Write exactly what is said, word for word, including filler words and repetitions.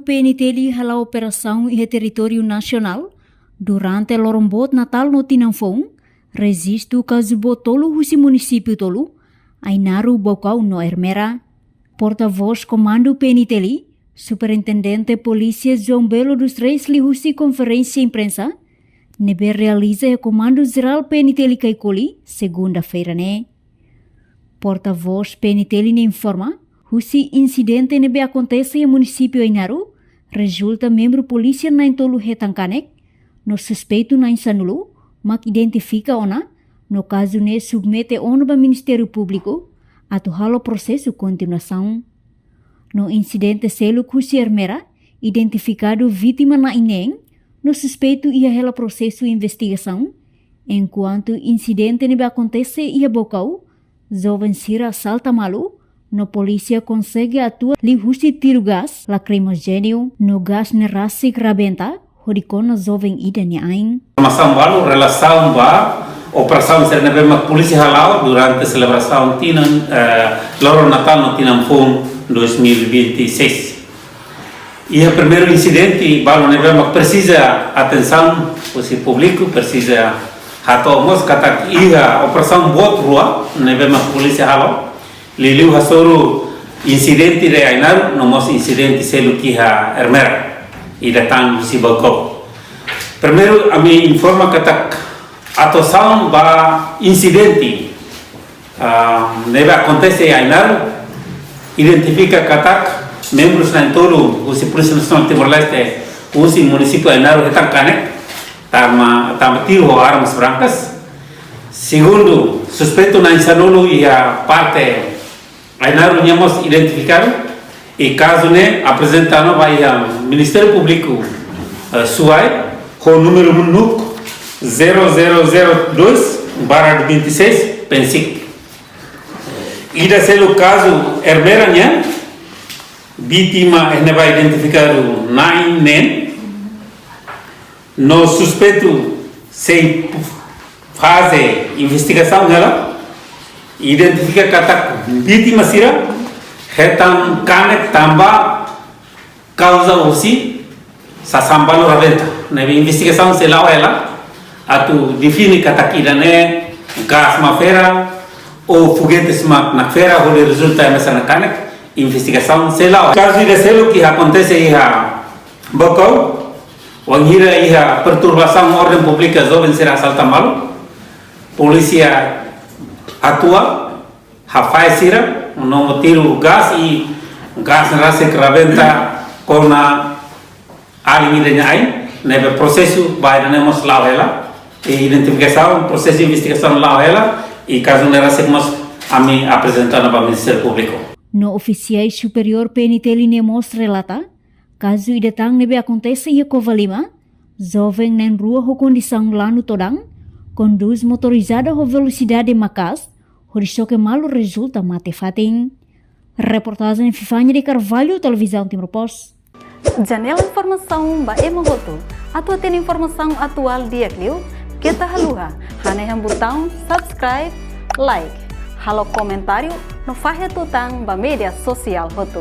P N T L hala'o operasaun iha territóriu nasionál durante loron boot Natál no tinan foun, rejistu kazu boot tolu husi munisípiu tolu, Ainaro, Baucau no Ermera. Portavós Komandu P N T L, Superintendente Polísia João Belo dos Reis liuhusi konferénsia imprensa ne'ebé realiza iha Komandu Jerál P N T L Caicoli, segunda-feira ne'e. Portavós P N T L ne'e informa, husi insidente ne'ebé akontese iha munisípiu Ainaro, rezulta membru polísia na'in-tolu hetan kanek, no suspeitu na'in-sanulu mak identifika ona, no kazu ne'e submete ona ba Ministériu Públiku atu halo prosesu kontinuasaun. No insidente seluk husi Ermera, identifikadu vítima na'in-neen, no suspeitu iha hela prosesu investigasaun, enkuantu insidente ne'ebé akontese iha Baucau, joven sira salta malu, no polísia konsege atua liuhusi tiru gás lakrimojéneu no gás ne'e rasik rabenta, hodi kona joven ida nia ain. Informasaun balu relasaun ba operasaun sira ne'ebé mak polísia hala'o durante selebrasaun tinan, eh, loron Natál no tinan foun dois mil e vinte e seis. Iha primeiru insidente balu ne'ebé mak presiza atensaun husi públiku, presiza hato'o mós katak iha operasaun boot rua ne'ebé mak polísia halo, liuliu hasoru insidente iha Ainaro, no mós insidente seluk iha Ermera, ida tan husi Baucau. Primeiru, ami informa katak atuasaun ba insidente, ah, ne'ebé akontese iha Ainaro, identifika katak membrus na'in-tolu husi Polísia Nasionál Timor-Leste, husi munisípiu Ainaro hetan kanek, tanba, tanba tiru ho armas brankas. Segundu, suspeitu na'in-sanulu iha parte Ainaro nian mós identifikadu, i kazu ne'e aprezenta ona ba iha Ministériu Públiku, eh, Suai, ho númeru NUC zero zero zero dois barra vinte e seis, PENSIC. Ida seluk kazu Ermera nian, vítima ne'ebé identifikadu na'in-neen, no suspeitu sei faze investigasaun hela, identifika katak vítima sira hetan kanek tanba kauza husi sasán balu rabenta. Ne'ebé investigasaun sei la'o hela atu define katak ida-ne'e gás mak fera ou fogetes mak nakfera hodi rezulta hanesan ne'e kanek, investigasaun sei la'o. Kazu ida seluk ke akontese iha Baucau, wainhira iha perturbasaun orden públika, joven sira salta malu, polísia atua, hafahe sira, no tiru gás i gás ne'e rasik rabenta kona alin ida nia ain, ne'ebé prosesu ba ida-ne'e mós la'o hela, i identifikasaun, prosesu investigasaun la'o hela, i kazu ne'e rasik mós ami aprezenta ona ba Ministériu Públiku. No ofisiál superiór P N T L ne'e mós relata, kazu ida tan ne'ebé akontese iha Covalima, joven na'in-rua ho kondisaun lanu todan, kondús motorizada ho velosidade maka'as, hodi xoke malu rezulta mate fatin. Reportajen Vivania de Carvalho, Televizaun Timor Post. Janela informasaun ba ema hotu. Atu hatene informasaun atuál di'ak liu, keta haluha hanehan butaun subscribe, like, halo komentáriu, no fahe tutan ba média sosiál hotu.